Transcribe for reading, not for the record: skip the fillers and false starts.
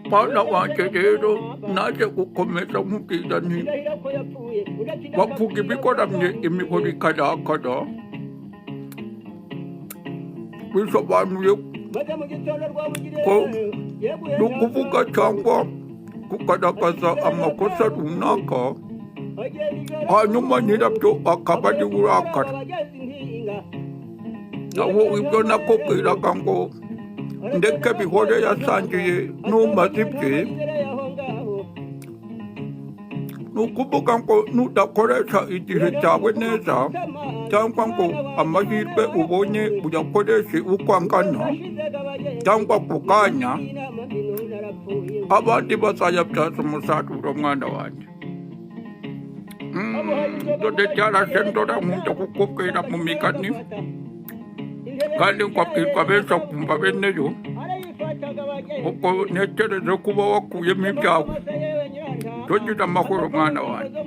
Mwana wanjye, rero naje gukomeza nkubwira nti bavuga ibigoramye imihoro ikarakara. Bisobanuye ko ni ukuvuga cyangwa kugaragaza amakosa runaka, hanyuma nyirabyo akaba ari we urakara. Naho ibyo nakubwiraga ngo ndeke bihore yasangiye n'umaze ibye, ni ukuvuga ngo nudakoresha igihe cyawe neza cyangwa ngo amahirwe ubonye uyakoreshe uko angana cyangwa ako kanya, abandi bazayabyaza umusaruro, mwana wanjye. Dore cyarashe ndora nkunda kukubwira mu migani, kandi nkabwirwa benshi akumva beneyo. Ubwo ntekereze kuba wakuyemo ibyawe. Tugira amahoro, mwana wanjye.